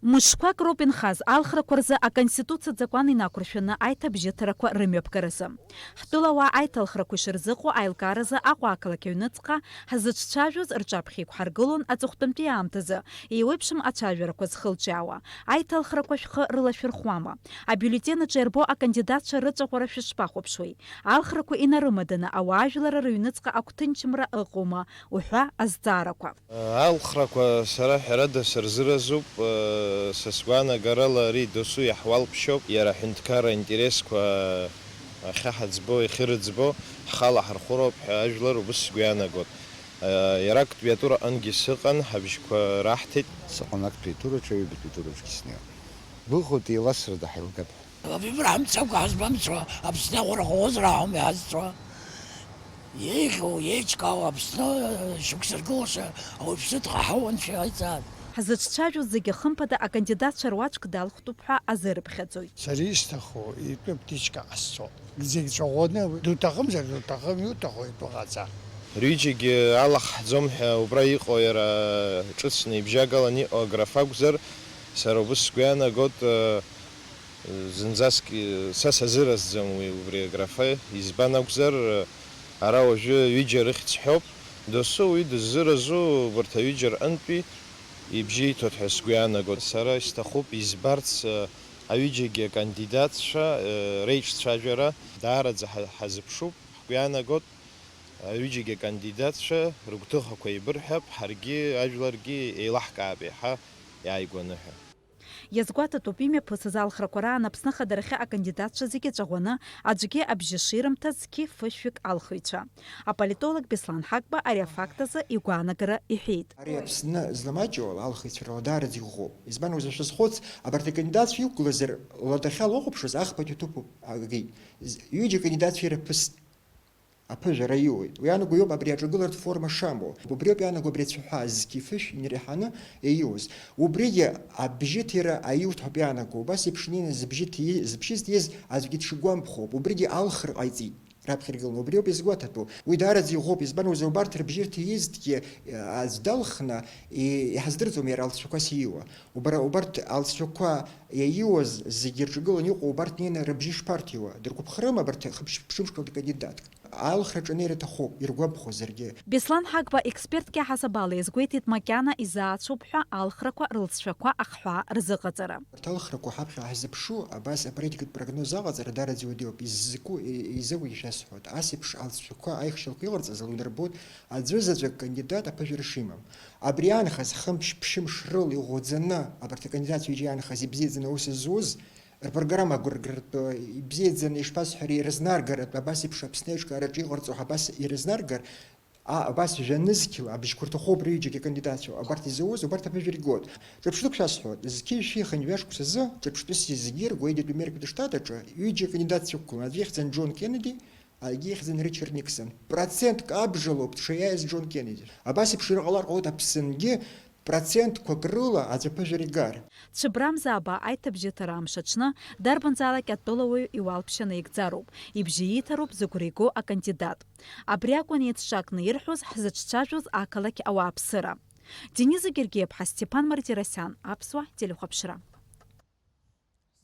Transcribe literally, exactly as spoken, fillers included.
Мышқәак роуп инхаз алхрақәа рзы Аконституциатә закәан инақәыршәаны аиҭабжьыҭарақәа рымҩаԥгаразы. Ҳтәылауаа аиҭалхрақәа ишырзыҟоу аилкааразы Аҟәа ақалақь аҩныҵҟа ҳзыҿцәажәоз рҿаԥхьа иқәҳаргылон аҵыхәтәантәи аамҭазы еиуеиԥшым ацәажәарақәа зхылҿиаауа. Аиҭалхрақәа шәхы рылашәырхәама? Абиуллетен аҿы иарбоу акандидатцәа рыҵәаӷәара шәышԥахәаԥшуеи? Алхрақәа инарымаданы ауаажәларра рыҩныҵҟа агәҭынчымра ыҟоума уҳәа азҵаарақәа. Алхрақәа сара ҳәарада сырзыразуп, са сгәаанагарала ари досу иаҳуалԥшьоуп, иара аҳәынҭқарра аинтересқәа ахьаҳаӡбо, иахьырыӡбо, ҳхала ҳархәыроуп ҳәа ажәлар убыс сгәы иаанагоит. Иара актәи атур аҟынгьы сыҟан, ҳабжьқәа раҳҭеит. Сыҟан актәи атураҿы, аҩбатәи атураҿгьы снеиуан. Быҟоуп, еиласрада ҳаилгап ҳәа. Абри бра ҳамцакәа ҳазбамцо, Аԥсны аҟәара ҟалозар ҳәа иҳазҵо. Еиӷьу, еиҿкаау Аԥсны шықәсыргылаша ауаҩԥсы дҟаҳауан шәеиҵааит. Ҳзыҿцәажәоз зегьы хымԥада акандидатцәа руаӡәк далхтәуп ҳәа азырыԥхьаӡоит. Сара исҭаху итәы ԥҭичка ҟасҵо. Зегь ҵәаӷәаны, дуҭахымзар дуҭахым, иуҭаху итәы ҟаҵа. Рҩыџьагьы алаҳхӡом ҳәа убра иҟоу иара ҿыцны ибжьагалан иҟоу аграфа акәзар, сара убыс сгәы иаанагот, зынӡаск са сазыразӡам уи убри аграфа, избан акәзар, ара уажәы ҩыџьа рыхьӡ ҳәоуп, досу уи дыззыразу убарҭ аҩыџьа рҟынтәи ибжьы иҭоит ҳәа сгәы иаанагоит. Сара исҭахуп избарц, аҩыџьагьы акандидатцәа реиҿцәажәара даараӡа ҳа-, ҳазыԥшуп, ҳгәы иаанагоит, аҩыџьагьы акандидатцәа рыгәҭыхақәа еибырҳәап, ҳаргьы ажәларгьы еилаҳкаап еиҳа иааигәаны ҳәа. Иазгәаҭатәуп, имҩаԥысыз алхрақәа раан Аԥсны ахадарахьы акандидатцәа зегьы ҵәаӷәаны, аӡәгьы абжьы ширымҭаз зқьи фышәҩык алхыҩцәа. Аполитолог Беслан Ҳагба ари афакт азы игәаанагара иҳәеит. Ари Аԥсны зламаҷу алхыҩцәа рыла даараӡа иӷәӷәоуп. Избан акәзар шәазхәыц, абарҭ акандидатцәа иқәгылазар, ладахьала уахәаԥшуаз, ахԥатәи аҭыԥ агеит. З-, ҩыџьа акандидатцәа ирыԥыст. Аԥыжәара иуеит. Уи анаго иоуп абри аҿагыларатә форма шамоу. Убриоуп иаанаго абри ацәаҳәа зқьи фышә инреиҳаны ииуз. Убригьы абжьы ҭира аиуҭ ҳәоуп иаанаго. Убас еиԥш инеины збжьы ҭи-, збжьы зҭиз аӡәгьы дшыгәамԥхо ауп. Убригьы алхра ҟаиҵеит раԥхьа иргыланы. Убриоуп изгәаҭатәу. Уи даараӡа иӷәӷәоуп. Избан акәзар, убарҭ рыбжьы рҭиизҭгьы, аӡә далхны, и-, иҳаздырӡом иара алҵшәақәас ииуа. Убра, убарҭ алҵшәақәа иаиуаз зегьы рҿагыланы иҟоу убарҭ неины рыбжьы шԥарҭиуа? Дыргәаԥхарыма абарҭ хыԥшь-, ԥшьымшкалатәи кандидатк? Алхраҿы анеира аҭахуп, иргәамԥхозаргьы. Беслан Ҳагба експертк иаҳасаб ала иазгәеиҭеит макьана изаацәоуп ҳәа алхрақәа рылҵшәақәа ахҳәаа рзыҟаҵара. Урҭ алхрақәа ҳаԥхьа ҳзыԥшу, абас аполитикатә прогноз аҟаҵара даараӡа иуадаҩуп, иззаку-, и-, изакәгьы шәасҳәоит. Ас еиԥш алҵшәақәа аихшьалақәа иҟарҵаз ала унарбоит, аӡәызаҵәык кандидат аԥыжәара шимам. Абри аанхаз хымш-ԥшьымш рыла иӷәӷәаӡаны абарҭ акандидатцәа ҩыџьа иаанхаз ибзиаӡаны аус зуз, рпрограмма агәыргартә, ибзиаӡаны, ишԥасҳәари, ирызнаргаратә, абас еиԥш Аԥсны аиҿкаараҿы иҟарҵо ҳәа абас ирызнаргар, а, абас жәа-нызқьла абжьқәа рҭахуп рҩыџьагьы акандидатцәа, абарҭ изауз, убарҭ аԥыжәара игоит. Ҿырԥштәык шәасҳәоит, зқьи жәшәи хынҩажәа шықәсазы, ҿырԥштәыс зегьы ргәеиҭеит Америкатәи Штат аҿы, ҩыџьа акандидатцәа ықәгылан, аӡәы ихьӡын Џон Кеннеди, егьи ихьӡын Ричард Никсон. Процентк абжалоуп дшаиааиз Џон Кеннеди. Абас еиԥш ирҟалар ҟалоит Аԥсынгьы, процентқәак рыла аӡә аԥыжәара игар. Цәыбрамза Аба аиҭабжьыҭара амш аҽны, дарбанзаалак атәылауаҩ иуалԥшьа наигӡароуп, ибжьы ииҭароуп зыгәра игоу акандидат. Абри акәын еицҿакны ирҳәоз ҳзыҿцәажәоз ақалақь ауааԥсыра. Дениза Гергиаԥҳа, Степан Мартиросиан, Аԥсуа телехәаԥшра.